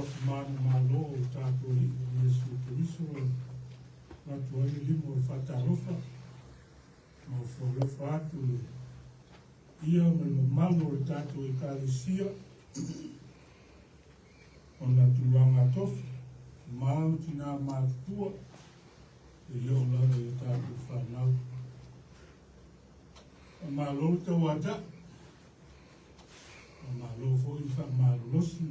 alofa manumalo o le tatou Alii o Iesu Keriso e avatu ai le lima o le faatalofa ma ofo alofa atu i le paia ma le mamalu o le tatou Ekalesia ona tulaga tofi, ma tina matutua e oo lava i tatou fanau. Faamalo le tauatai, faamalo foi le faamalolosi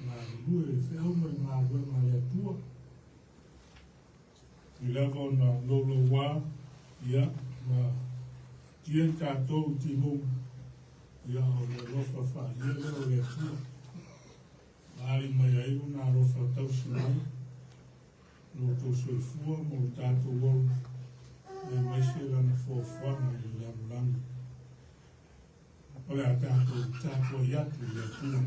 ma galulue i le feau ma le galuega a le Atua. E ui lava ona louloua, ia, ma tia i tatou i timuga, ia, o le alofa faaalia lea o le Atua. Faaali mai ai lona alofa tausi mai, lo outou soifua ma lo tatou ola, aemaise lana foafoaga i le lalolagi. O le a tatou tapuai atu i le Atua.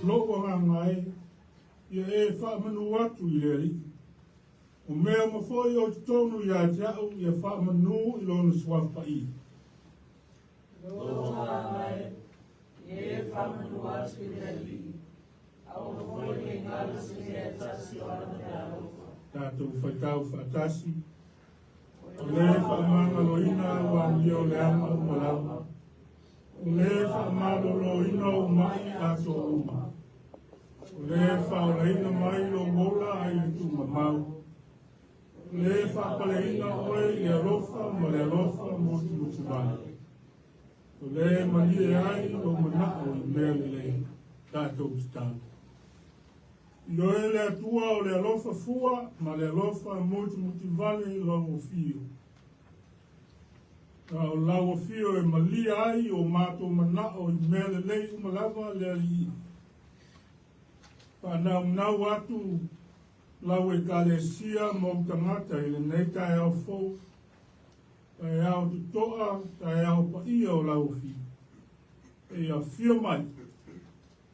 Lou agaga e, ia e faamanu atu i le Alii. O mea uma foi o i totonu ia te au, ia faamanu i lona suafa paia. Lou agaga e, ia e faamanu atu i le Alii. Aua foi ne i galo se mea e tasi o ana meaalofa. Tatou faitau faatasi, o le faamagaloina au amio leaga uma lava, o le faamaloloina ou mai atoa uma, o le faaolaina mai lou ola ai le tuumamau, o le faapaleina oe i le alofa ma le alofa motumotu vale, o le malie ai lou manao i mea lelei. Tatou tatalo. Ioe le Atua o le alofa fua ma le alofa motumotu vale lau afio. A o lau afio e malia ai o matou manao i mea lelei uma lava le Alii. Faanaunau atu lau Ekalesia ma ou tagata i lenei taeao fou, taeao totoa, taeao paia o lau afio. E afio mai,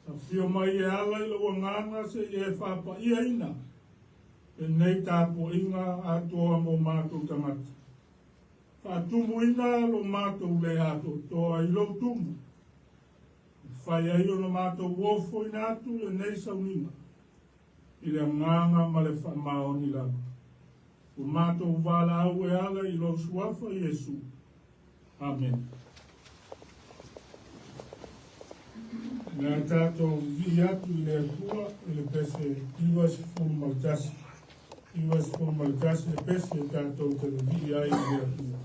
afio mai e ala i lou agaga se i e faapaiaina lenei tapuaiga atoa mo matou tagata. Faatumuina lo matou le atoatoa i lou tumu. E fai ai ona matou ofoina atu lenei sauniga i le agaga ma le faamaoni lava. Ua matou valaau e ala i lou suafa Iesu. Amen. Le a tatou vivii atu i le Atua i le pese 91. 91 le pese e tatou te vivii ai i le Atua.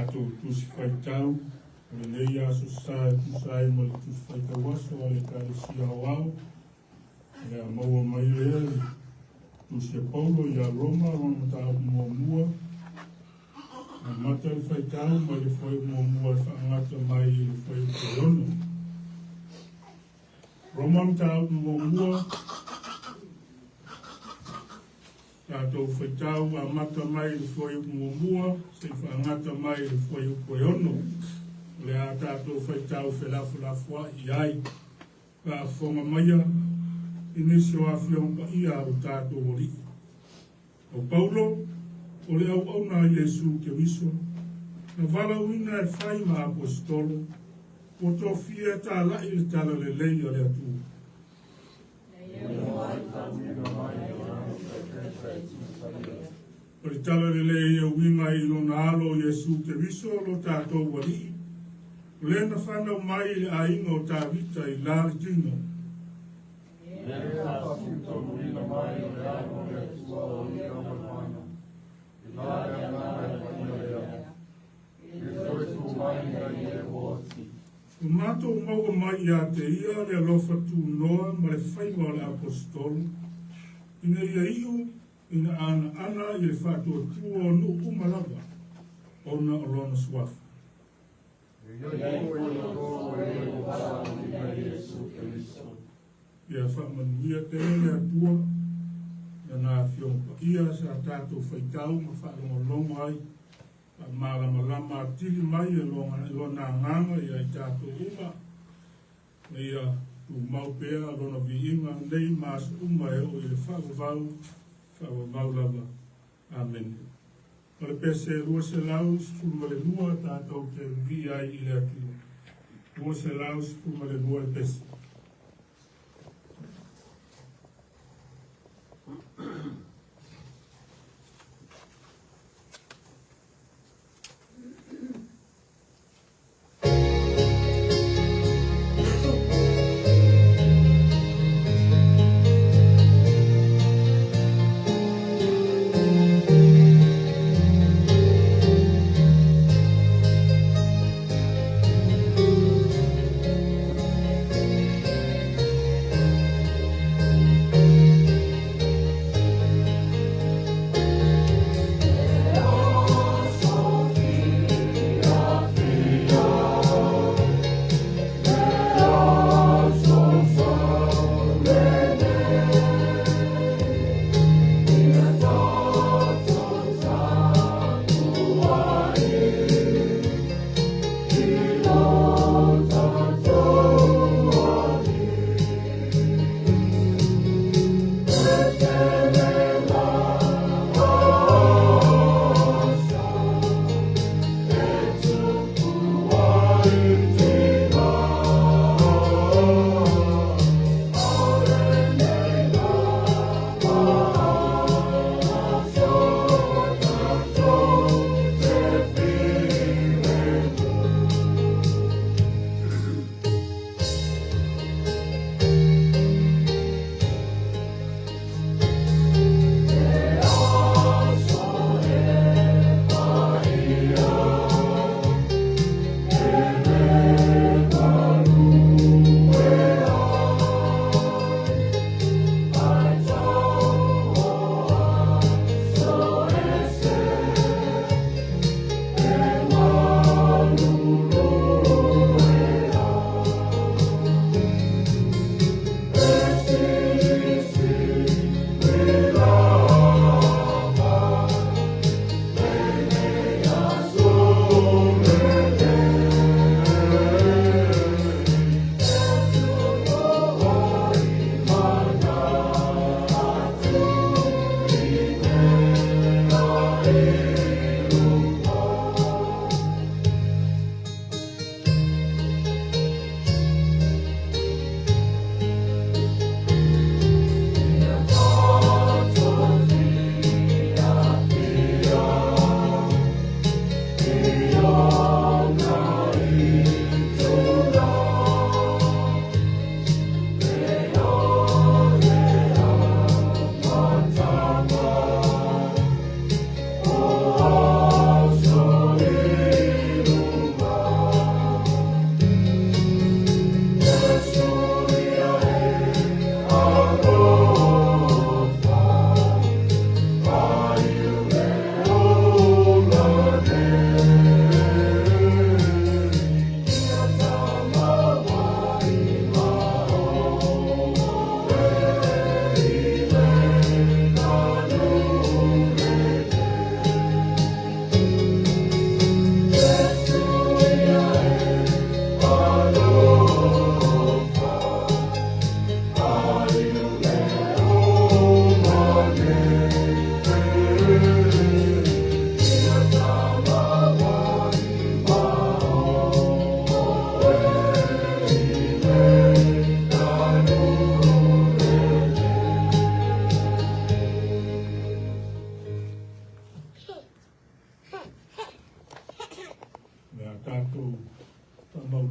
Tatou Tusi Faitau o lenei Aso Sa e tusa ai ma le Tusi Faitau Aso a le Ekalesia Aoao, o le a maua mai lea i le Tusi a Paulo ia Roma, lona mataupu muamua, amata le faitau mai le fuaiupu muamua e faagata mai i le fuaiupu e 6. Roma mataupu muamua, tatou faitau amata mai i le fuaiupu muamua seia faagata mai i le fuaiupu e 6. O le a tatou faitau felafolafoai i ai. Faafofoga maia i nisi o afioga paia a lo tatou Alii. O Paulo, o le auauna a Iesu Keriso, na valaauina e fai ma aposetolo, ua tofia e talai le talalelei a le Atua. O le talalelei e uiga i lona alo o Iesu Keriso lo tatou Alii, o le na fanau mai i le aiga o Tavita i la le tino. Ua matou maua mai ia te ia le alofa tunoa ma le faiva o le aposetolo, ina ia iu ina anaana i le faatuatua o nuu uma lava ona o lona suafa. Ia faamanuia tele le Atua i Lana Afioga Paia sa tatou faitau ma faalogologo ai, faamalamalama atili mai e Lona Agaga ia i tatou uma, ina ia tumau pea Lona viiga nei ma aso uma e oo i le faavavau, faavavau lava. Amene. O le pese 212 tatou te vivii ai i le Atua. 212 le pese.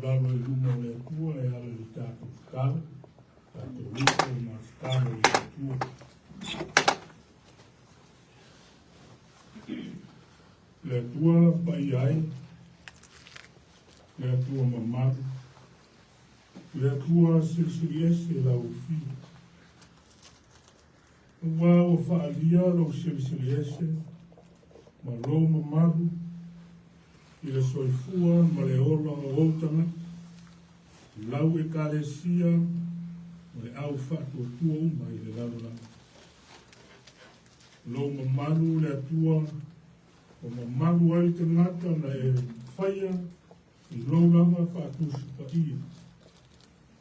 lalo i luma o le Atua e ala i le tatou tatalo, tatou ifo ma tatalo i le Atua. Le Atua paia ai, le Atua mamalu, le Atua silisili ese lau afio. Aua ua faaalia lou silisili ese ma lou mamalu i le soifua ma le ola o ou tagata, lau Ekalesia ma le au faatuatua uma i le lalolagi. Lou mamalu le Atua ua mamalu ai le tagata na e faia i lou lava faatusi paia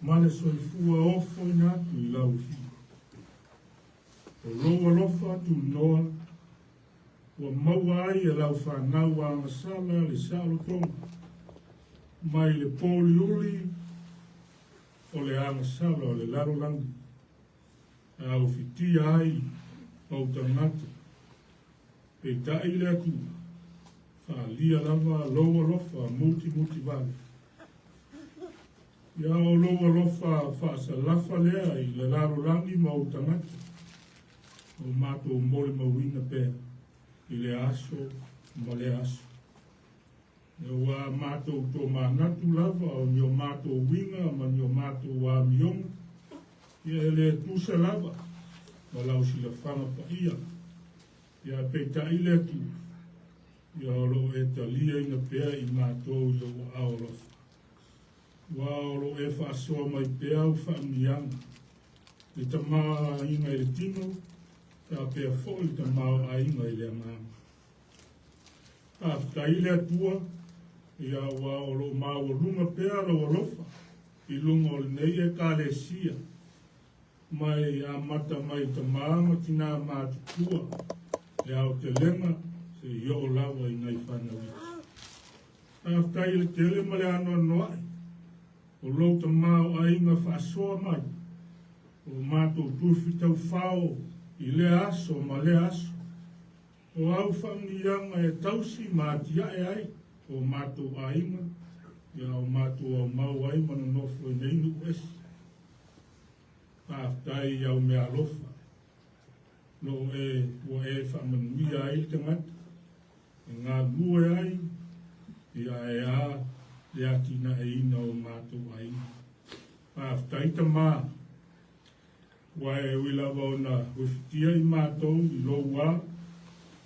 ma le soifua ofoina atu i lau afio. O lou alofa tunoa ua maua ai e lau fanau agasala le saolotoga mai le pōliuli o le agasala o le lalolagi, a ofitia ai ou tagata. Peitai le Atua, faaalia lava lou alofa mutimutivale. Ia o lou alofa faasalafa lea i le lalolagi ma ou tagata, o matou molimauina pea i lea aso ma lea aso. Ua matou tomanatu lava o ni o matou uiga ma ni o matou amioga, ia e le tusa lava ma lau silafaga paia. Ia peitai le Atua, ia o lo o e taliaina pea i matou i lou aao alofa. Ua o lo o e faasoa mai pea au faamanuiaga, le tamaoaiga i le tino, faapea foi le tamaoaiga i le agaga. Faafetai le Atua, ia aua o lo o maualuga pea lou alofa i luga o lenei Ekalesia, mai amata mai tama ma tinā matutua, le aotelega seia oo lava i nai fanau iti. Faafetai i le tele ma le anoanoai o lou tamaoaiga faasoa mai o matou tufi taufao i lea aso ma lea aso. O au faamanuiaga e tausi ma atiae ai o matou aiga, ia o matou aumau ai ma nonofo i nei nuu ese. Faafetai i au meaalofa, lo e ua e faamanuia ai le tagata, e galulue ai, ia e a le atinaeina o matou aiga. Faafetai Tama, Ua e ui lava ona uifitia i matou i lou wā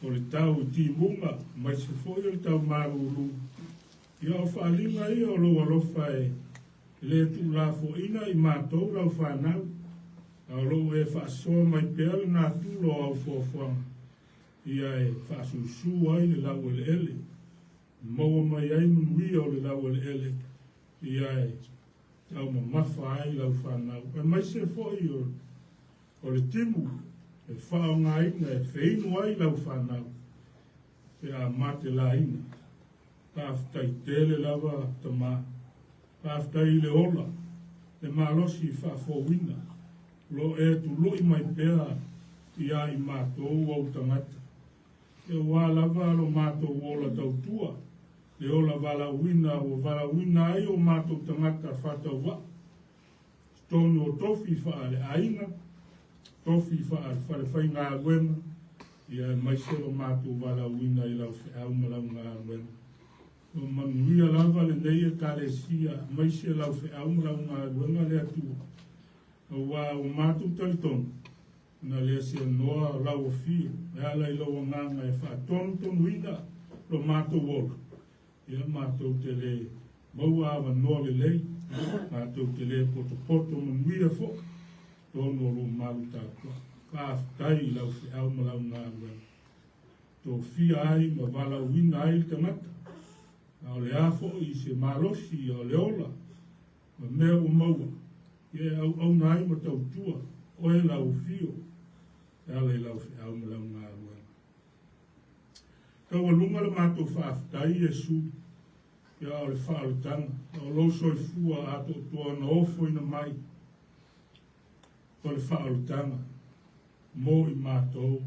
o le tau i timuga aemaise foi o le tau malūlū, ia o faaaliga ia o lou alofa e le tuulafoaina i matou lau fanau, a o lou e faasoa mai pea le natura o au foafoaga, ia e faasusu ai le laueleele, maua mai ai manuia o le laueleele, ia e taumamafa ai lau fanau, aemaise foi o le timu e faaaogaina e feinu ai lau fanau pe a matelaina. Faafetai tele lava Tama. Faafetai i le ola, le malosi faafouina, o lo o e tului mai pea ia i matou ou tagata. Aua lava lo matou ola tautua, le ola valaauina ua valaauina ai o matou tagata faatauvaa, totonu o tofi faale-aiga, tofi faale-falefaigaluega, ia aemaise lo matou valaauina i lau feau ma lau galuega. Ua manuia lava lenei Ekalesia, aemaise lau feau ma lau galuega le Atua, aua ua matou talitonu, Na lea seanoa lau afio e ala i lou agaga e faatonutonuina lo matou ola, ia matou te le maua avanoa lelei, matou te le potopoto manuia foi totonu o lou malu tapuai. Faafetai i lau feau ma lau galuega. Tofia ai ma valaauina ai le tagata, a o le a foi se malosi, a o le ola, ma mea ua maua, ia e auauna ai ma tautua oe lau afio e ala i lau feau ma lau galuega. Taualuga le matou faafetai Iesu, ia o le faaolataga, o lou soifua atoatoa na ofoina mai o le faaolataga mo i matou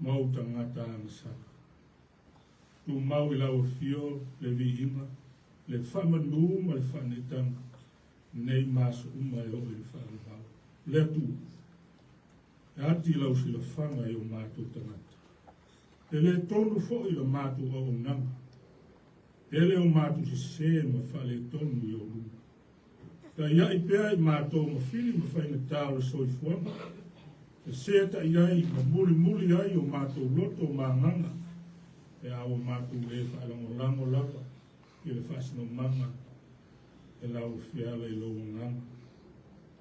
ma ou tagata agasala. Tumau i lau afio le viiga. Le faamanu ma le faaneetaga, nei ma aso uma e oo i le faavavau. Le Atua, e ati lau silafaga i o matou tagata. E le tonu foi la matou auaunaga. Tele o matou sese ma faaletonu i ou luma. Taiai pea i matou ma fili ma faigata o le soifuaga. E seeta'i ai ma mulimuli ai o matou loto ma agaga pe a ua matou le faalagolago lava i le faasinomaga e lau fiala i lou agaga.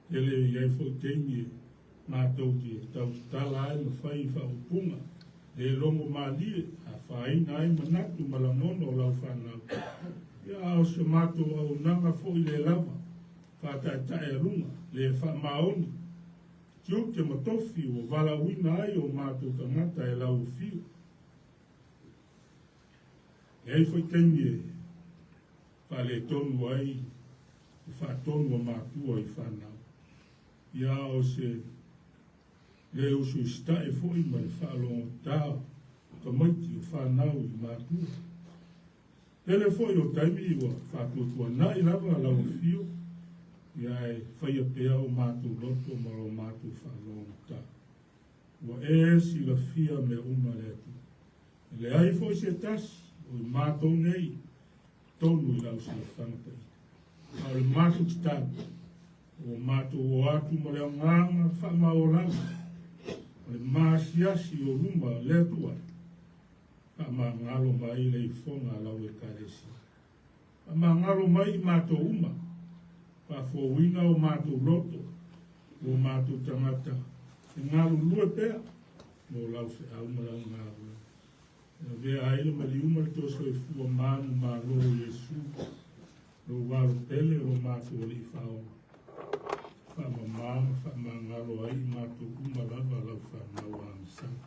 Tele i ai foi taimi e matou te tautatala ai ma fai faaupuga le logo malie afaina ai manatu ma lagona o lau fanau. Ia a o se matou auaunaga foi le lava faataetaealuga le faamaoni tiute ma tofi ua valaauina ai o matou tagata e lau afio. E ai foi taimi e faaletonu ai le faatonu a matua i fanau. Ia o se le usu isitae foi ma le faalogotā o tamaiti o fanau i matua. Tele foi o taimi ua faatuatuana'i lava lau afio, ia e faia pea o matou loto ma o matou faalogotā. Ua e silafia mea uma le Atua. E leai foi se tasi o i matou nei tonu i lau silafaga paia. A o le matou tatalo, ua matou o atu ma le agaga faamaolalo, o le maasiasi o luma le Atua, faamagalo mai le ifoga a lau Ekalesia. Faamagalo mai i matou uma, faafouina o matou loto, o matou tagata, e galulue pea mo lau feau ma lau galuega. E avea ai le maliu ma le toe soifua manu malo o Iesu, lou alo pele o lo matou Alii Faaola, faamamā ma faamagalo ai i matou uma lava lau fanau agasala.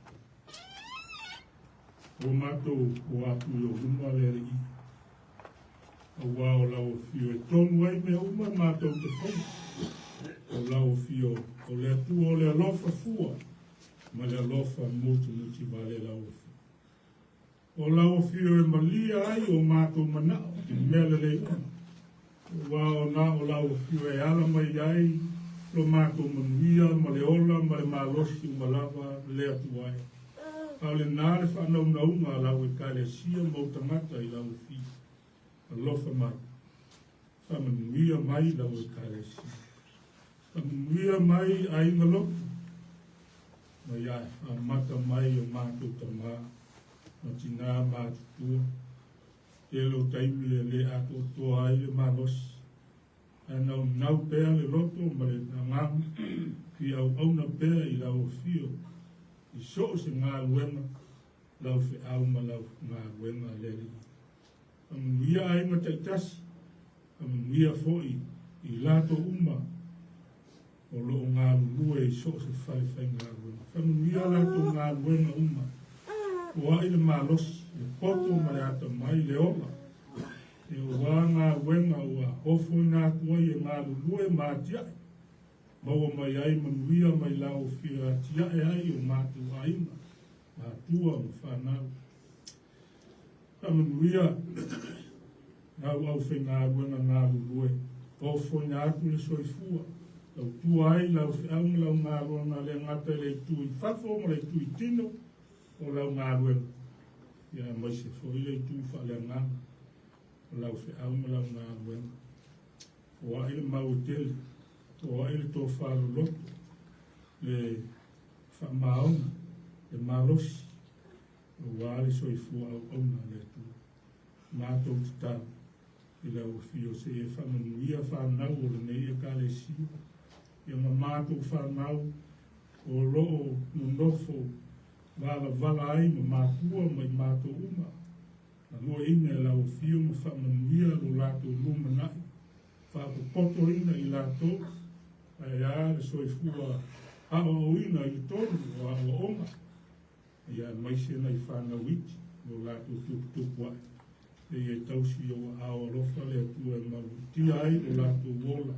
Ua matou o atu i ou luma le Alii, auā o lau afio e tonu ai mea uma matou te faia. O lau afio o le Atua o le alofa fua ma le alofa mutimuti vale lau afio. O lau afio e malia ai o matou manao i mea lelei uma. Ua o na o lau afio e ala mai ai lo matou manuia ma le ola ma le malosi uma lava le Atua e. A o lenā le faanaunauga a lau Ekalesia ma ou tagata i lau afio. Alofa mai, faamanuia mai lau Ekalesia. Faamanuia mai aiga lotu, mai ae amata mai o matou tamā ma tinā matutua. Tele o taimi e le atoatoa ai le malosi, ae naunau pea le loto ma le agaga fia auauna pea i lau afio i so o se galuega, lau feau ma lau galuega le Alii. Faamanuia aiga taitasi, faamanuia foi i latou uma o loo galulue i so o se fale faigaluega. Faamanuia latou galuega uma, foai le malosi, le poto ma le atamai, le ola, e auā galuega ua ofoina atu ai e galulue ma atiae, maua mai ai manuia mai lau afio e atiae ai o matou aiga, matua ma fanau. Faamanuia lau aufaigaluega galulue, ofoina atu le soifua, tautua ai lau feau ma lau galuega le gata i le itu i fafo ma le itu i tino o lau galuega, ia aemaise foi le itu faaleagaga o lau feau ma lau galuega. Foai le mau e tele, foai le tofa loloto, le faamaoni, le malosi, auā le soifua auauna a le Atua. Matou tatalo i lau afio seia faamanuia fanau o lenei Ekalesia, ia ma matou fanau o loo nonofo valavala ai ma matua ma i matou uma, galueaiina e lau afio ma faamanuia lo latou lumanai, faapopotoina i latou, ae a le soifua aoaoina i totonu o aoaoga, ia aemaise nai fanau iti lo latou tuputupu ae, seia tausi i ou aao alofa le Atua e malutia ai lo latou ola,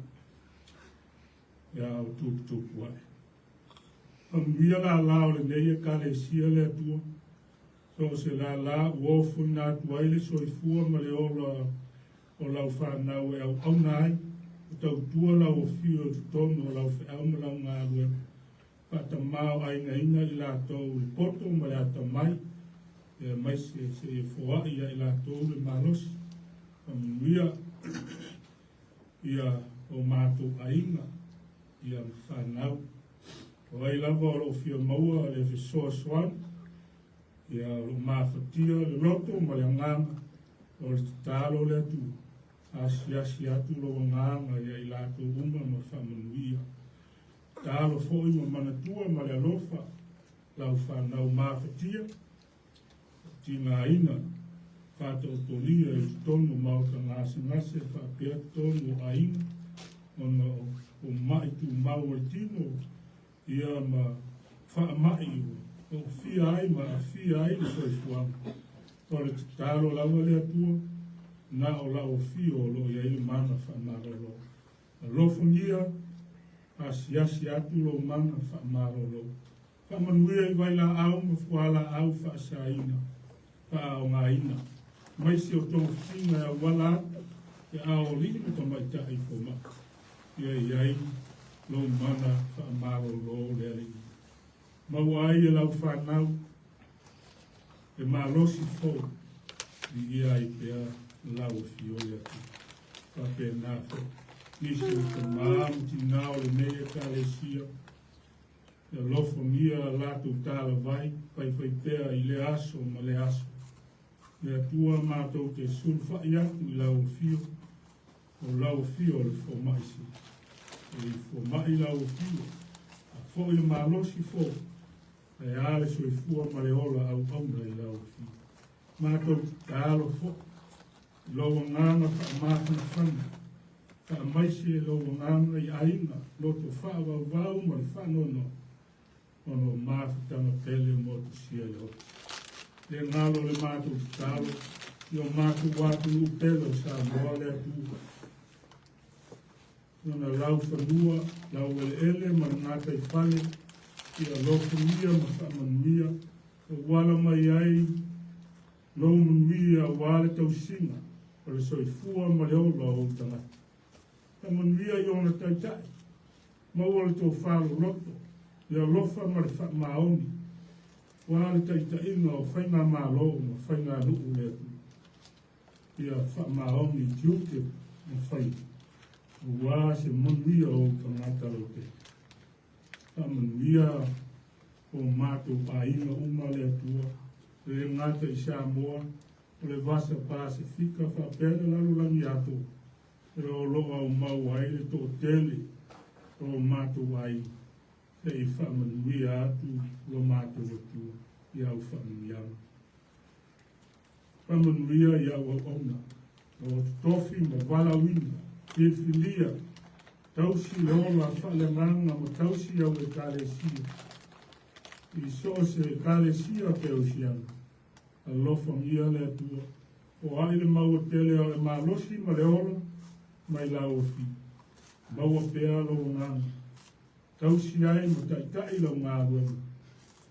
ia o tuputupu ae. Faamanuia lālā o lenei Ekalesia le Atua, so o se lālā ua ofoina atu ai le soifua ma le ola O lau fanau e auauna ai, ma tautua lau afio i totonu o lau feau ma lau galuega. Faatamao-ainaina i latou i le poto ma le atamai, aemaise seia foai ia i latou le malosi. Faamanuia ia o matou aiga ia ma fanau. O ai lava o lo o fia maua le fesoasoani, ia o lo o mafatia le loto ma le agaga, o le tatalo le Atua, asiasi atu lou agaga ia i latou uma ma faamanuia. Tatalo foi ma manatua ma le alofa lau fanau mafatia, tigaina, faataotolia i totonu o maota gasegase faapea totonu o aiga, ona o ma'i tumau o le tino, ia ma faamai ua oofia ai ma aafia ai le soifuaga. O le tatalo lava le Atua, na o lau afio o lo o i ai le mana faamalolo. Alofagia, asiasi atu lou mana faamalolo. Faamanuia i vailaau ma fualaau faasaina, faaaogaina, aemaise o togafitiga e auala atu i aao o alii ma tamaitai fomai. Ia i ai lou mana faamalolo le Alii. Maua ai e lau fanau le malosi fou, viia ai pea lau afio le Atua. Faapena foi nisi o tamā ma tinā o lenei Ekalesia, e alofagia a latou talavai, faifaipea i lea aso ma lea aso. Le Atua matou te sulufai atu i lau afio, o lau afio o le fomai sili. E fomai lau afio, a foi le malosi fou, ae a le soifua ma le ola auauna i lau afio. Matou tatalo foi, i lou agaga faamafanafana, faamaise lou agaga i aiga, loto faavauvau ma le faanoanoa, ona o mafutaga pele motusia i le oti. Le galo le matou tatalo i o matou atunuu pele o Samoa le Atua. Ona laufanua, laueleele ma le gataifale, ia alofagia ma faamanuia, auala mai ai lou manuia aua le tausiga o le soifua ma le ola o ou tagata. Faamanuia i ona taitai, maua le tofa loloto, le alofa ma le faamaoni, aua le taitaiga o faigamalo ma faiganuu le Atua. Ia faamaoni i tiute ma faiva, aua se manuia o ou tagata lautele. Faamanuia o matou aiga uma le Atua, e le gata i Samoa, o le Vasa Pasefika faapea le lalolagi atoa, e o lo o aumau ai le toatele o matou aiga, se'i faamanuia atu lo matou Atua i au faamanuiaga. Faamanuia i au auauna, o totofi ma valaauina, filifilia, tausi le ola faaleagaga ma tausi au Ekalesia, i so o se Ekalesia kerisiano. Alofagia le Atua, foai le maua tele o le malosi ma le ola mai lau afio. Maua pea lou agaga, tausi ai ma taitai lau galuega,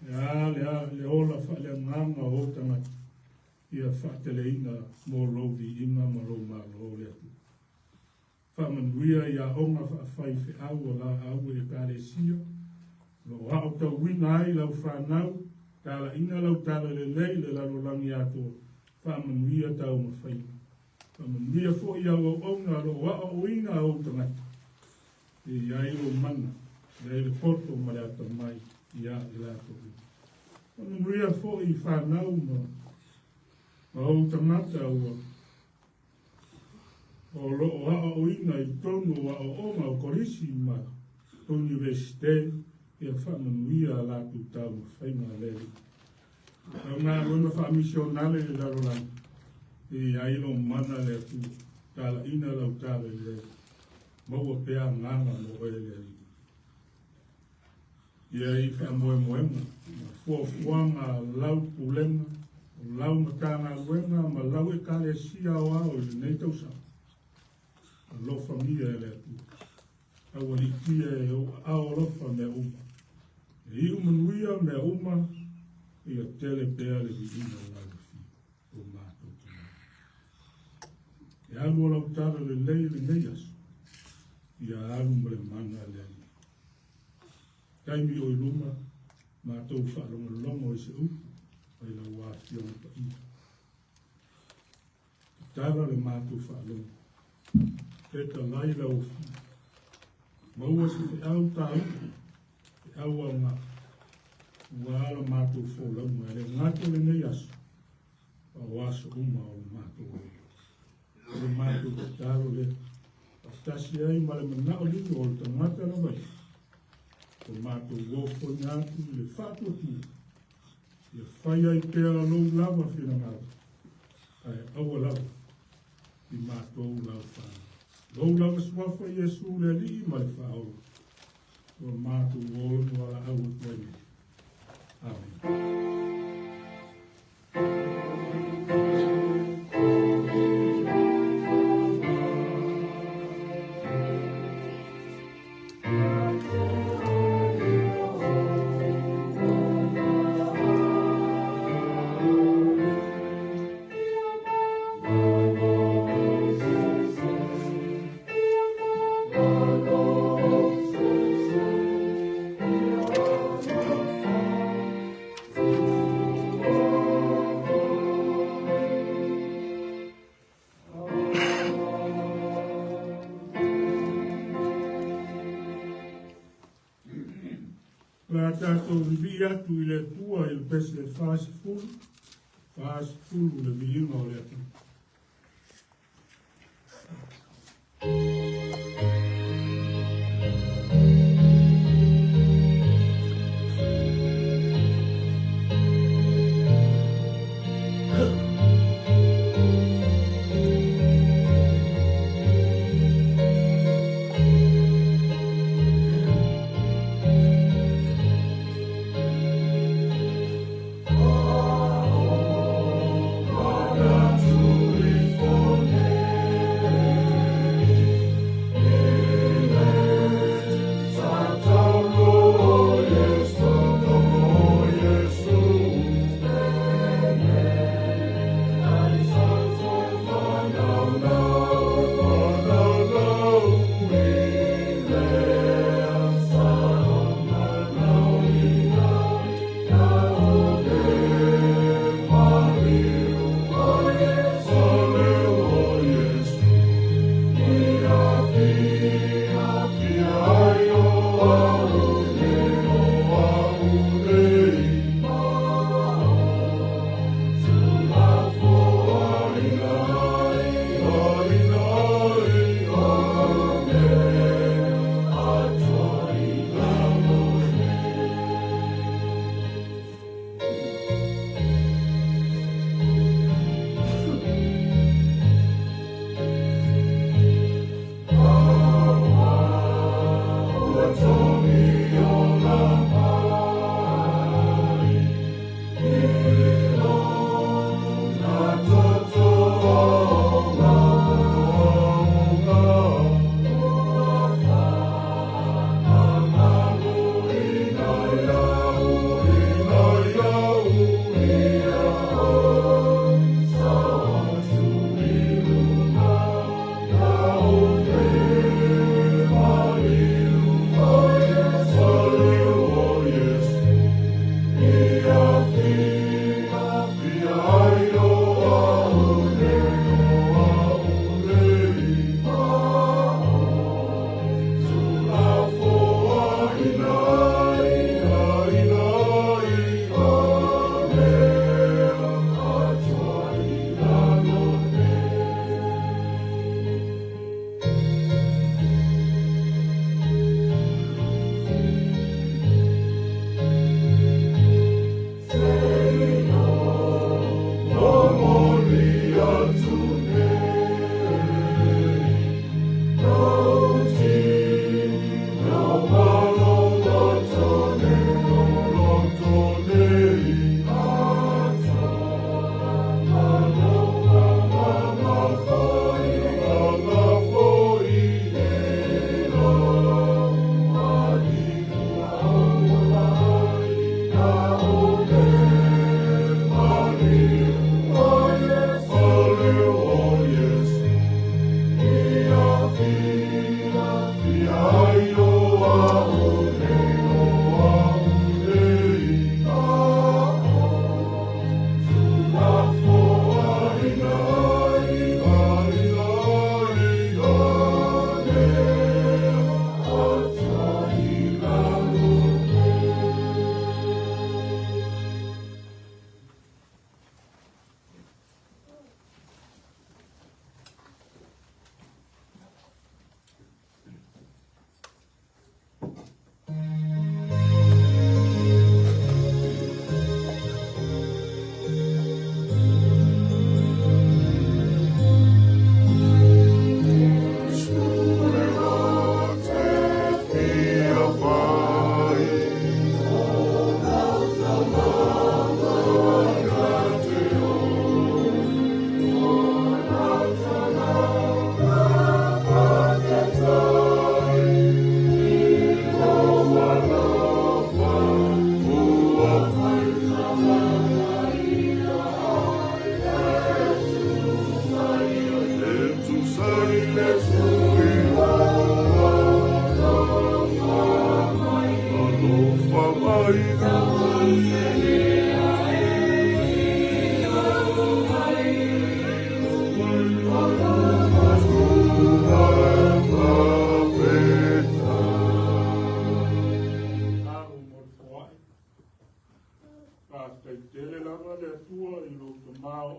e a le a le ola faaleagaga o ou tagata, ia faateleina mo lou viiga ma lou malo le Atua. Faamanuia i aoga faafaifeau o laau e Ekalesia, o lo o aotauina ai lau fanau, talaiina lau talalelei i le lalolagi atoa, faamanuia taumafaiga. Faamanuia foi i au auauna o lo o aoaoina ou tagata, e i ai lou mana, e i ai le poto ma le atamai ia i latou uma. Faamanuia foi i fanau ma ou tagata ua o lo o aoaoina i totonu o aoaoga o kolisi ma Universite, ia faamanuia a latou taumafaiga le Alii. Lau galuega faamisionale i le lalolagi, e i ai lou mana le Atua, talaiina lau talalelei, maua pea agaga mo oe le Alii. Ia i faamoemoega ma fuafuaga a lau pulega, o lau Matagaluega ma lau Ekalesia aoao i lenei tausaga. Alofagia e le Atua. Taualiitia e ou aao alofa mea uma. E iu manuia mea uma, ia tele pea le viiga o lau afio, o matou Tama. E alu o lau tala lelei i lenei aso, ia alu ma le mana a le Alii. Taimi o i luma, matou faalogologo i se upu mai lau Afioga Paia. Tatala le matou faalogo, fetalai lau Afioga. Maua se feau taua, feau aoga, ua la matou folauga e le gata i lenei aso, a o aso uma o le matou ola. O le matou tatalo lea, faatasi ai ma le manao lilo o le tagata lava ia, o matou ofoina atu i le faatuatua, ia fai ai pea lou lava finagalo, ae aua lava i matou lau whānau. Lou lava suafa Iesu le Alii ma le Faaola, ua matou ola ma valaau atu ai nei. Amen. O le a tatou vivii atu i le Atua i le pese 40, 40 le viiga o le Atua.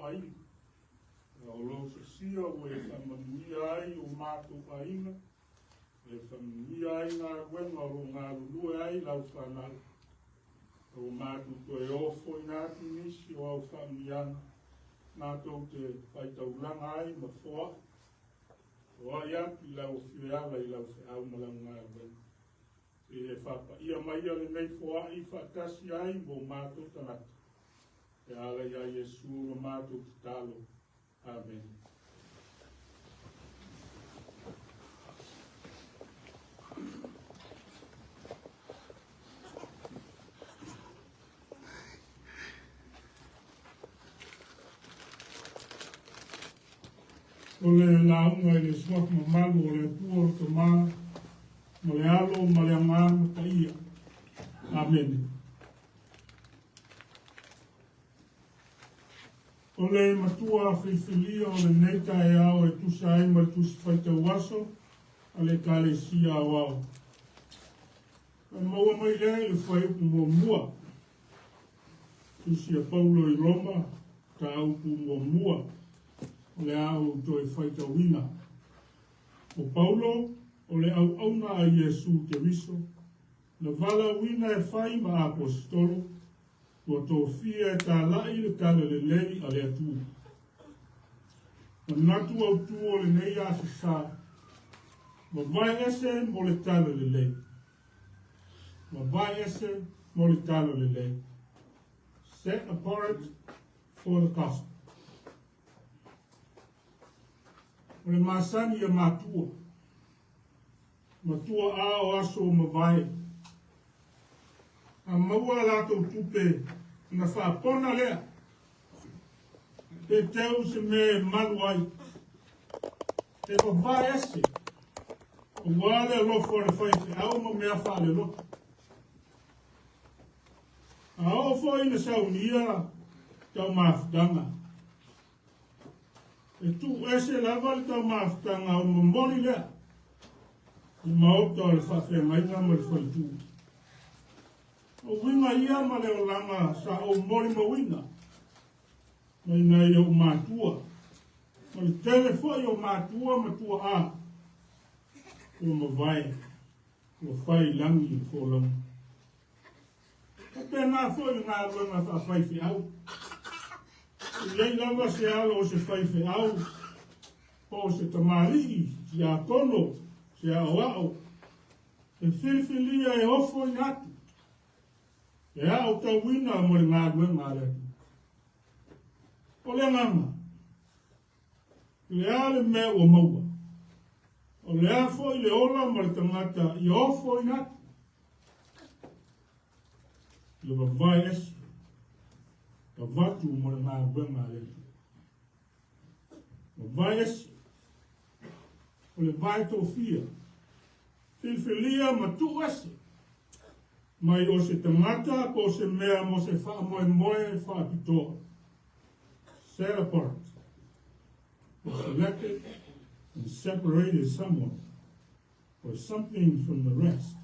foaina. A o lou sosia ua e faamanuia ai o matou aiga, e faamanuia ai galuega o lo o galulue ai lau fanau. Ua matou toe ofoina atu nisi o au faamanuiaga matou te faitaulaga ai ma foai. Foai atu i lau afio e ala i lau feau ma lau galuega. E e faapaia maia lenei foai faatasi ai mo matou tagata. E ala ia Iesu la matou tatalo. Amene. O le lauga i le suafa mamalu o le Atua o le Tama, ma le Alo ma le Agaga Paia. Amene. O le matua filifilia o lenei taeao e tusa ai ma le Tusi Faitau Aso a le Ekalesia Aoao. Na maua mai lea i le fuaiupu muamua, Tusi a Paulo i Roma, mataupu muamua, o le a ou toe faitauina. O Paulo, o le auauna a Iesu Keriso, na valaauina e fai ma Aposetolo, ua tofia e talai le tala lelei a le Atua. Manatu autu o lenei Aso Sa, Vavae ese mo le tala lelei. Vavae ese mo le tala lelei. Set apart for the gospel. O le masani a matua. Matua a o aso o mavae. A maua a latou tupe ona faapona lea. Pe teu se mea e malu ai. E vavae ese. Aua le alofa o le faifeau ma mea faalelotu. A oo foi ina saunia taumafutaga, e tuu ese lava le taumafutaga ona momoli lea i maota o le faafeagaiga ma le faletū. O uiga ia ma le olaga sa ou molimauina mai nai ou matua, ma le tele foi o matua ma tuaa ua mavae, ua fai i lagi le folauga. Faapena foi le galuega faafaifeau. E i ai lava se alo o se faifeau, po o se tamalii, tiakono, se aoao, e filifilia e ofoina atu, e aotauina mo le galuega a le Atua. O le agaga, o le a le mea ua maua, o le a foi le ola ma le tagata ia ofoina atu, ia vavae ese, avatu mo le galuega a le Atua. Vavae ese, o le vae tofia, filifilia ma tuu ese, mai o se tagata po o se mea mo se faamoemoe faapitoa. Set apart, or selected and separated someone or something from the rest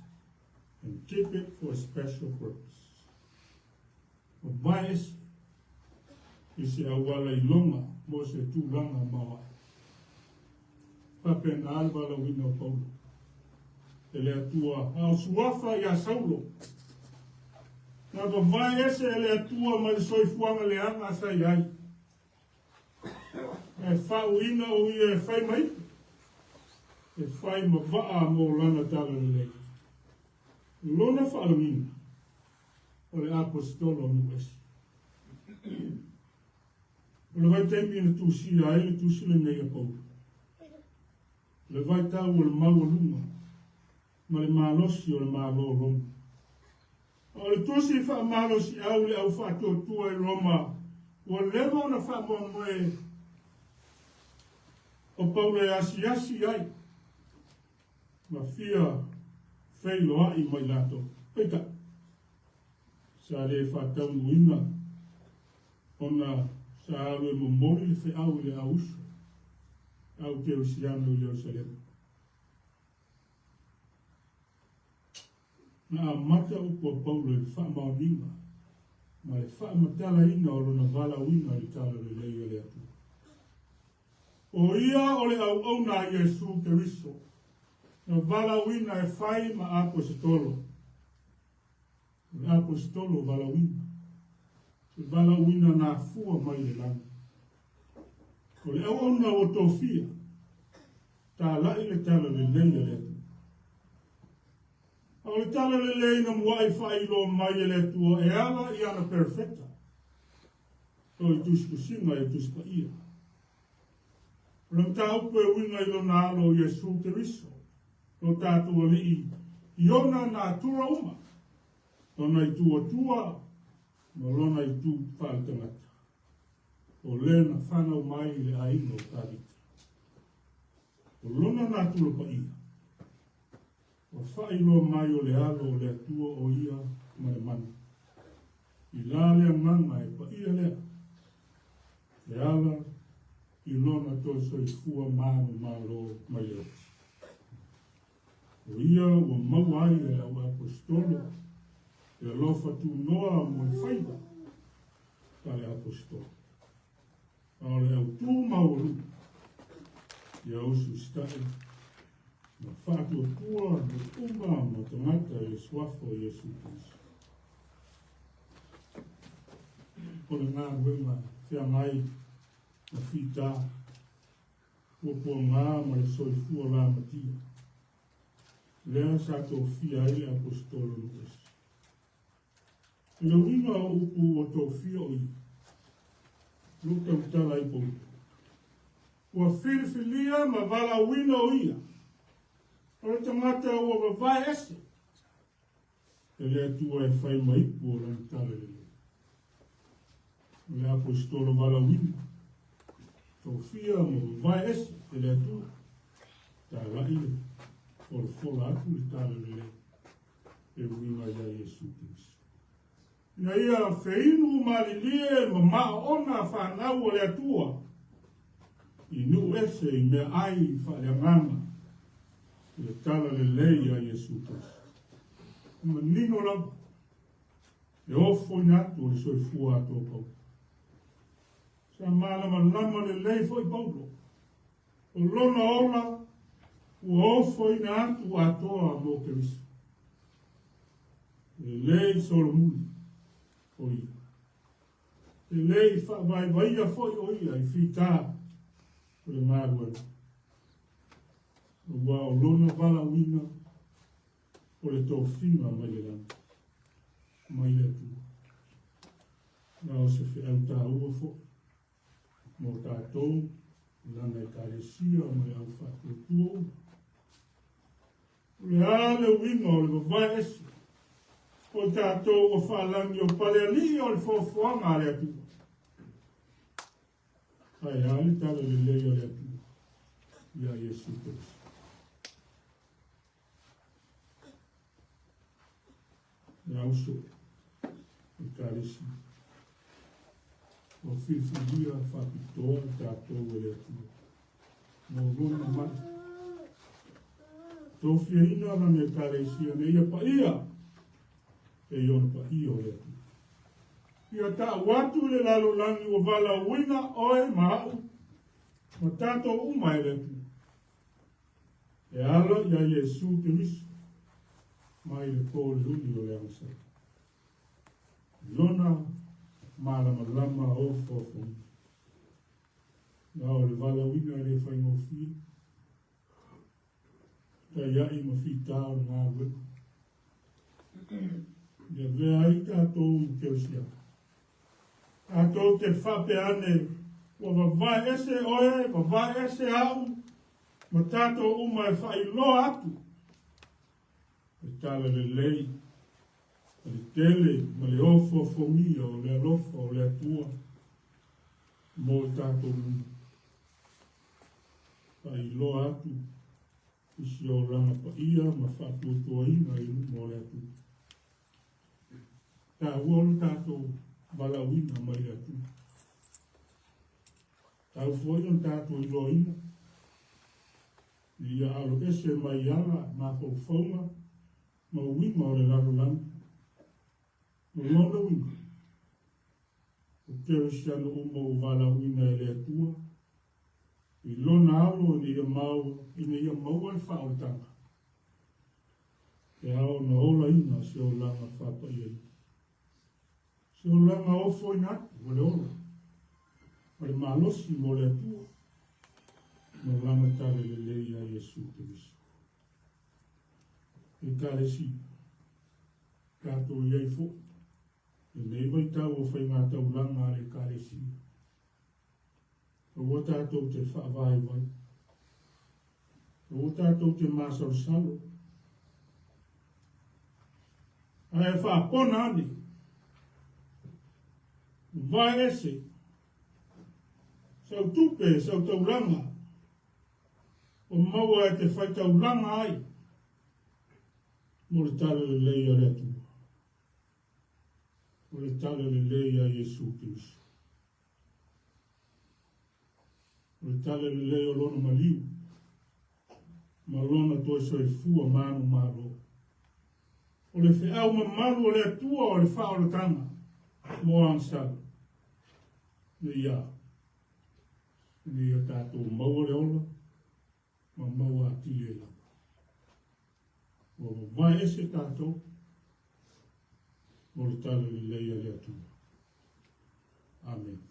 and keep it for a special purpose. Vavae ese i se auala iloga mo se tulaga maoae. Faapena le valaauina o Paulo e le Atua, a o suafa ia Saulo. Na vavae ese e le Atua mai le soifuaga leaga sa i ai. E faauuina o ia e fai ma ipu, e fai ma vaa mo lana talalelei. Lona faalagiga, o le Aposetolo o nuu ese. O le vaitaimi na tusia ai le tusi lenei a Paulo, le vaitau o le maualuga ma le malosi o le Malo o Roma. A o le tusi faamalosiau i le au faatuatua i Roma, ua leva ona faamoemoe o Paulo e asiasi ai ma fia feiloai ma i latou. Peitai, sa le faataunuuina ona sa alu e momoli le feau i le au uso, au kerisiano i Ierusalema. Na amata upu a Paulo i le faamaoniga. Ma le faamatalaina o lona valaauina i le talalelei a le Atua. O ia o le auauna a Iesu Keriso, na valaauina e fai ma Aposetolo. O le Aposetolo valaauina, le valaauina na afua mai le lagi. O le auauna ua tofia, talai le talalelei a le Atua. A o le talalelei na muai faailoa mai e le Atua e ala i ana perofeta, o i tusitusiga e Tusi Paia. O le mataupu e uiga i lona alo o Iesu Keriso, lo tatou Alii, i ona natura uma, lona itu Atua ma lona itu faaletagata, o le na fanau mai i le aiga o Tavita. O lona natura paia, ua faailoa mai o le alo o le Atua o ia ma le mana. I la le agaga e paia lea, e ala i lona toe soifua manumalo mai le oti. O ia ua maua ai e le au aposetolo le alofa tunoa mo le faiva a le aposetolo. A o le autū maualuga, ia usiusitaʻi ma faatuatua nuu uma ma tagata i le suafa o Iesu Keriso. O le galuega feagai ma fita, puapuaga ma le soifua lamatia, lea sa tofia ai le aposetolo nuu ese. I le uiga o upu ua tofia o ia, lou tautala ai Paulo. Ua filifilia ma valaauina o ia, o le tagata ua vavae ese e le Atua e fai ma ipu o lana talalelei. O le aposetolo valaauina, tofia ma vavae ese e le Atua, talai le folafola atu le talalelei e uiga iā Iesu Keriso. Ina ia feinu malilie ma maaona fanau a le Atua i nuu ese i meaai faaleagaga i le talalelei a Iesu Keriso. E manino lava le ofoina atu o le soifua atoa o Paulo. Sa malamalama lelei foi Paulo o lona ola ua ofoina atu atoa mo Keriso. E lei solomuli o ia. E lei faavaivaia foi o ia i fita o le galuega. Aua o lona valaauina o le tofiga mai le lagi, mai le Atua. Na o se feau taua foi mo tatou lana Ekalesia ma le au faatuatua uma. O le a le uiga o le vavae ese o tatou ua faalagi o palealii o le foafoaga a le Atua. Ae a le talalelei a le Atua ia Iesu Keriso. Le auso Ekalesia. Ua filifilia faapitoa tatou e le Atua mo lona mana. Tofiaina lana Ekalesia ina ia paia e ona paia o le Atua. Ia ta'u atu i le lalolagi ua valaauina oe ma a'u ma tatou uma e le Atua. E ala iā Iesu Keriso mai le po luli o le agasala. Lona malamalama ofoofoni. Na o le valaauina e le faigofie. Taiai ma fita o le galuega. I avea ai tatou ma kerisiano. Tatou te faapea ane, ua vavae ese oe, vavae ese a'u, ma tatou uma e faailoa atu le talalelei ma le tele ma le ofoofogia o le alofa o le Atua mo tatou uma. Faailoa atu i si olaga paia ma faatuatuaina i luma o le Atua. Taua lo tatou valaauina mai le Atua. Tau foi ona tatou iloaina ia alo ese mai ala mafaufauga ma uiga o le lalolagi. O lona uiga, O kerisiano uma ua valaauina e le Atua i Lona Alo ina ia maua le faaolataga, e ao ona olaina se olaga faapaiaina. Se olaga ofoina atu o le ola, o le malosi mo le Atua, ma Lana talalelei ia Iesu Keriso. Ekalesia, tatou i ai foi lenei vaitau o faigataulaga a le Ekalesia. Aua tatou te faavaivai. Aua tatou te masalosalo. Ae faapona ane, vae ese, sau tupe, sau taulaga, o maua e te faitaulaga ai mo le talalelei a le Atua. O le talalelei a Iesu Keriso. O le talalelei o lona maliu ma lona toe soifua manumalo. O le feau mamalu o le Atua o le faaolataga mo agasala. Ina ia tatou maua le ola ma maua atili ai lava. Ua vavae ese tatou mo le talalelei a le Atua. Amene.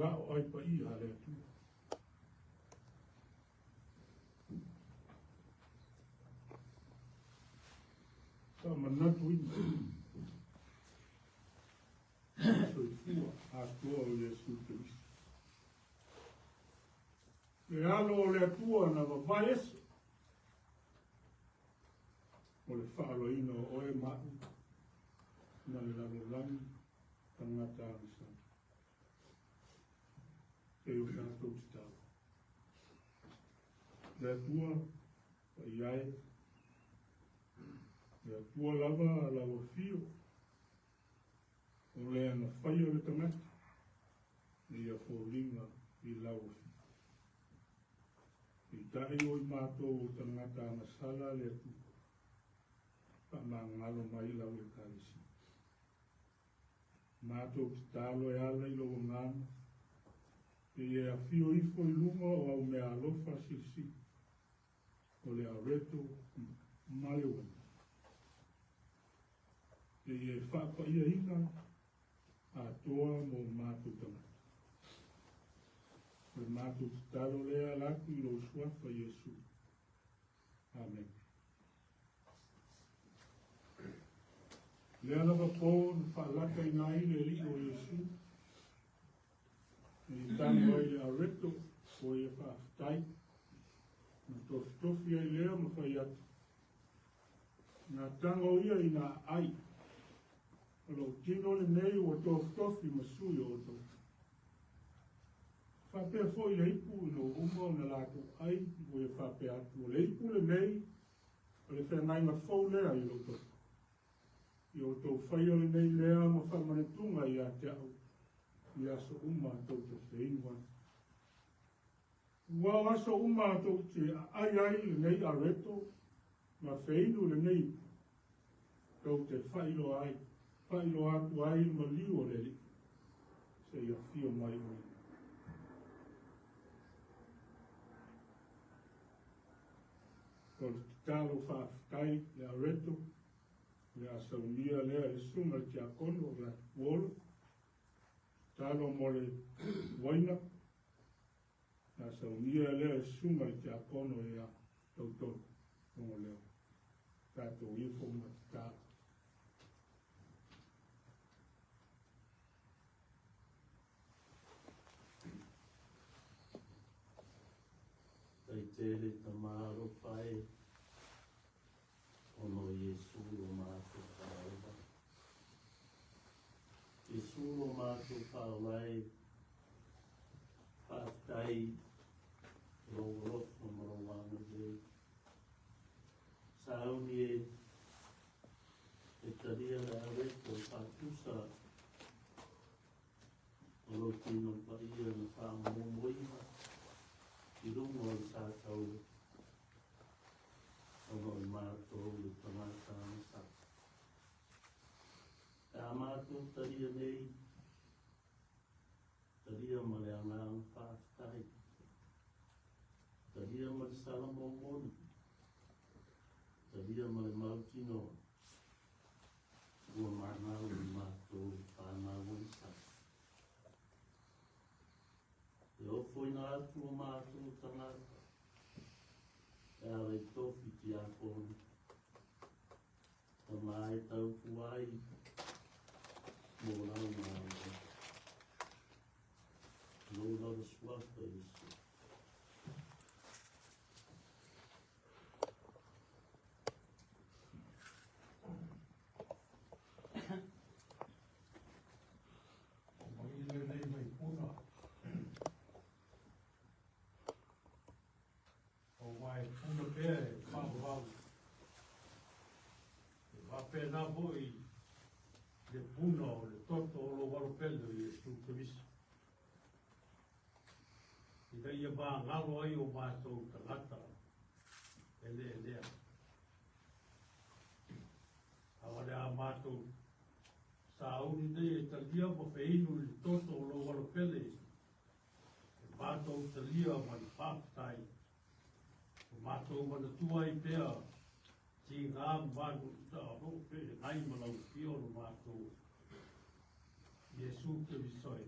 La'o ai paia a le Atua. Faamanatuina soifua atoa o Iesu Keriso. Le alo o le Atua na vavae ese o le faaaloina o oe ma a'u ma le lalolagi tagata agasala. E o tatou tatalo. Le Atua paia e, le Atua lava lau afio, o lea na faia le tagata, na ia foliga i lau afio. Peitai o i matou o tagata agasala le Atua, faamagalo mai lau Ekalesia. Matou tatalo e ala i lou agaga, e ia e afio ifo i luga o au meaalofa silisili, o le areto ma le uaina. E ia e faapaiaina atoa mo matou tagata. O le matou tatalo lea ala atu i lou suafa Iesu. Amene. Lea lava po na faalataina ai le Alii o Iesu, i tago ai le areto o ia faafetai, na tofitofi ai lea ma fai atu, Na tago ia i nā ai, o lou tino lenei ua tofitofi ma sui o outou. Faapea foi le ipu ina ua uma ona latou ai, ua ia faapea atu, o le ipu lenei, o le feagaiga fou lea i lou toto. I outou faia lenei mea ma faamanatuga ia te au i aso uma tou te feinu ai. Ua o aso uma tou te aai ai lenei areto ma feinu lenei ipu, tou te faailoa ai, faailoa atu ai le maliu o le Alii, seia afio mai o ia. O le tatalo faafetai le areto, Le a saunia lea e le susuga i le tiakono o Latupuolo. Tatalo mo le uaina. Le a saunia lea e le susuga i le tiakono ia Tautolo Logoleo. Tatou ifo ma tatalo. Tai tele tama alofa e, ona o Iesu lo matou Faaola. Iesu lo matou Faaola e, faafetai i lou alofa ma lou agalelei. Sauni e, e talia le aweto e faatusa o lou tino paia na faamomoina i luga o le sataua, ona o matou le tagata agasala. Pe a matou talia nei, talia ma le agaga faafetai, talia ma le sala momoli, talia ma le mautinoa, ua manau i matou fanau agasala. E ofoina atu o matou tagata e ala i tofi tiakono, tama e tautua ai mo lau malo. Lou lava suafa Iesu. O mai lenei mai puna. O wae puna pea e whaawau. E whapena foi le puna o le toto o lo walo pele o Iesu Keriso. Ina ia māgalo ai o matou tagata e leelea. A o le a matou sauni nei e talia ma feinu i le toto o lou alo pele, e matou talia ma le faafetai. O matou manatua ai pea tigā ma manuta o lo o feagai ma lau afio lo matou Iesu Keriso e.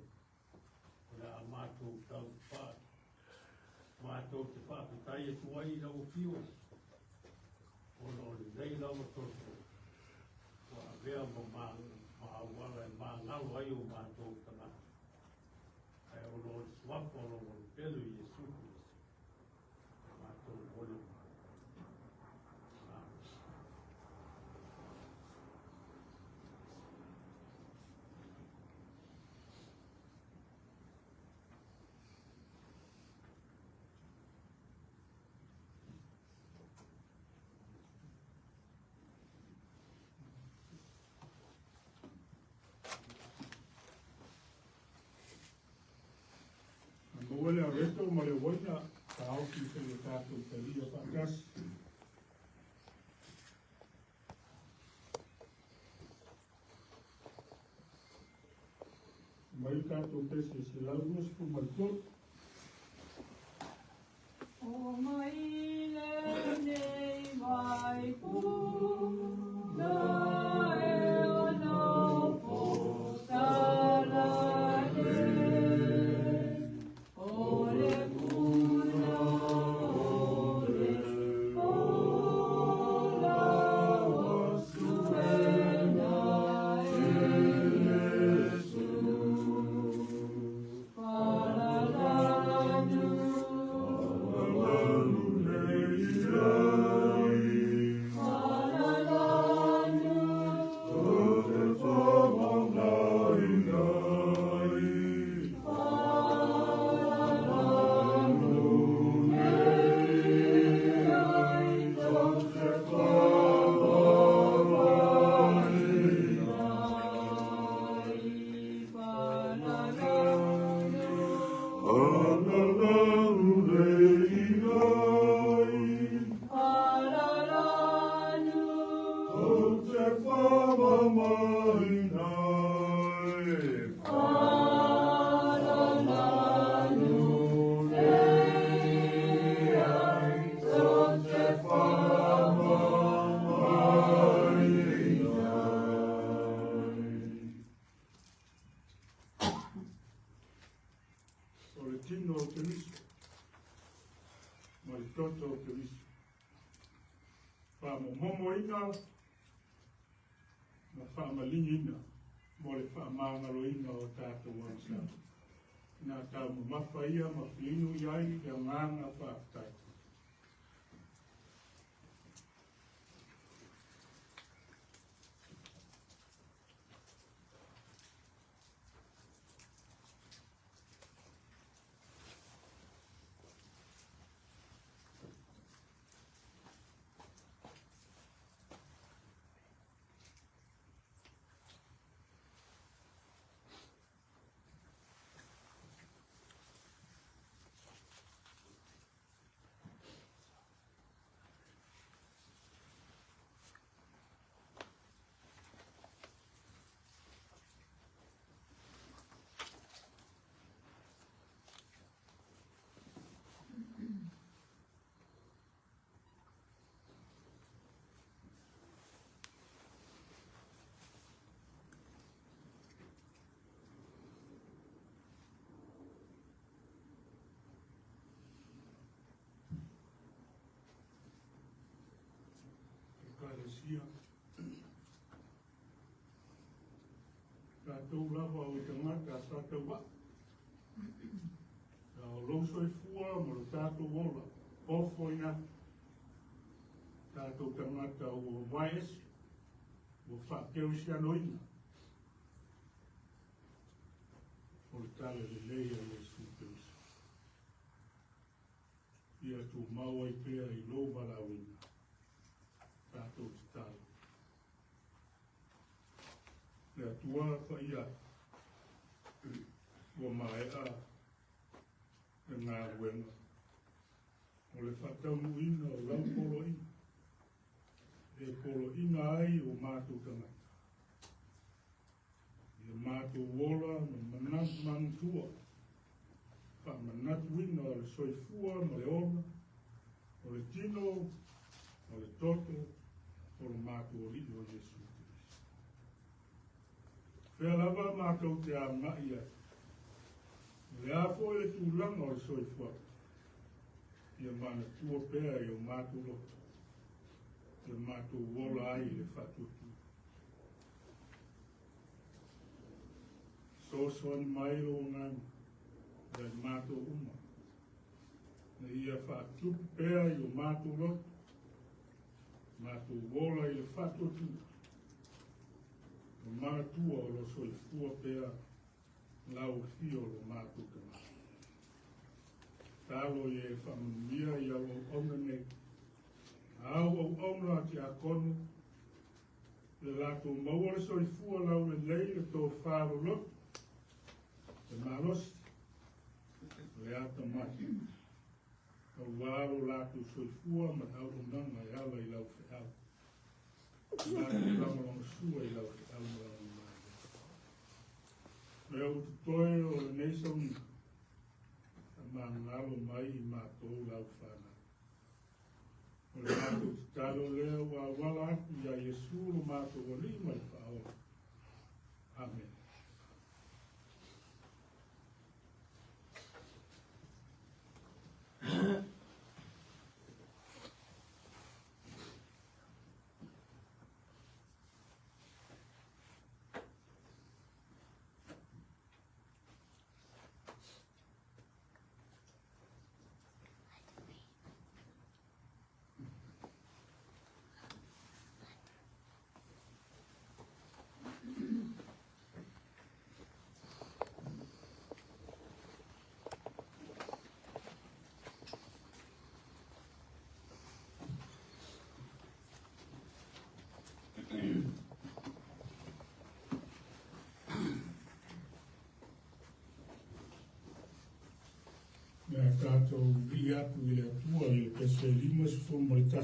O le a matou tau wha, matou te faafetai atu ai i lau afio, ona o lenei lava toto ua avea ma ma, ma auala e magalo ai o matou tagata. Ae ona o le suafa o lou alo pele o Iesu Keriso, e matou ole mai. Amen. A maua le aweto ma le uaina, taofi seia tatou talia faatasi. Mai le tatou pese 123. O mai lenei vai puna e o nofo talale. O le puna o le ola o suena e Iesu. Falalanu. toto o Keriso. Faamomomoina ma faamaligiina mo le faamagaloina o tatou agasala. Ina taumamafa ia ma filiga i ai le agaga faafetai. Ekalesia, tatou lava o tagata sa tauvaa. A o lou soifua ma lo tatou ola, ofoina atu. Tatou tagata ua vaeese, ua faakerisianoina. O le tala lelei a Iesu Keriso. Ia tumau ai pea i lou valaauina. Tatou tatalo. Le Atua paia ua maea le galuega o le faataunuuina o lau poloaiga e poloaiina ai o matou tagata. Ia matou ola ma manatua, faamanatuina o le soifua ma le ola, o le tino, o le toto, o le matou Alii o Iesu Keriso. Fea lava matou te agai ai, o le a foi le tulaga o le soifuaga, ia manatua pea i o matou loto, ia matou ola ai i le faatuatua. Fesoasoani mai lou Agaga ia i matou uma, ina ia faatupu pea i o matou loto, matou ola i le faatuatua, ma manatua o lo soifua pea lau afio o lo matou tagata. Talo ia e faamanuia i au auauna nei, a au auauna a tiakono, le latou maua le soifua laulelei le tofa loloto, le malosi, le atamai, aua lo latou soifua ma le auaunaga e ala i lau feau. Latou lagolagasua i lau feau ma lau malie. Mea ua totoe o lenei sauniga, faamagalo mai i matou lau fanau. O le matou tatalo lea ua auala atu ia Iesu lo matou Alii ma le Faaola. Amene. Le a tatou vivii atu i le Atua i le pese 51.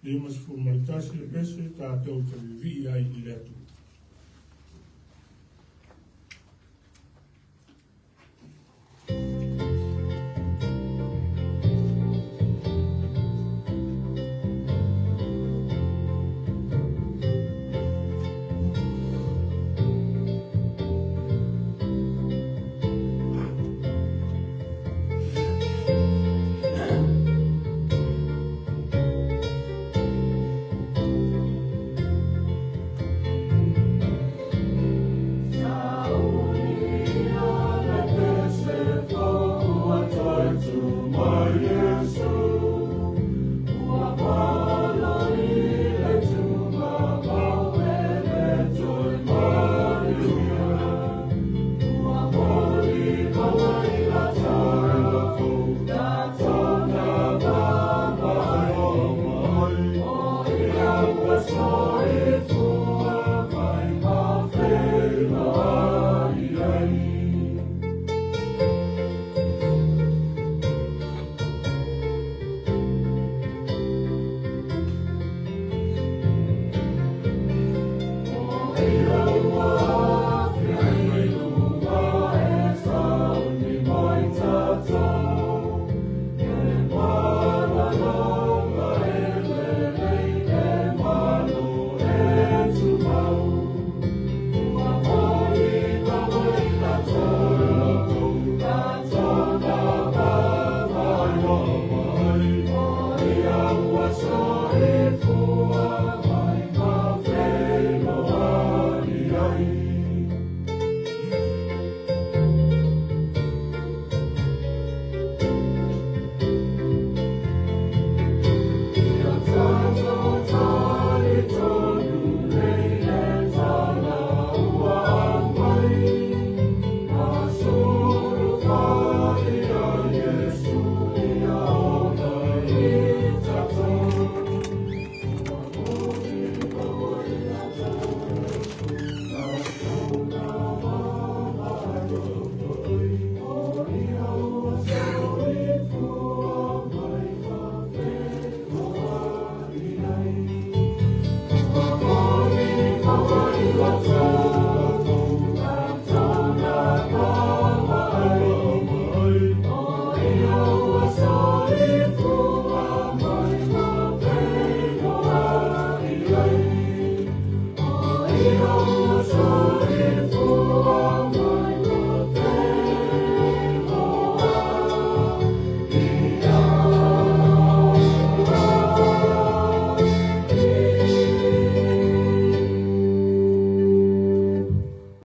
51 le pese tatou te vivii ai i le Atua. Ua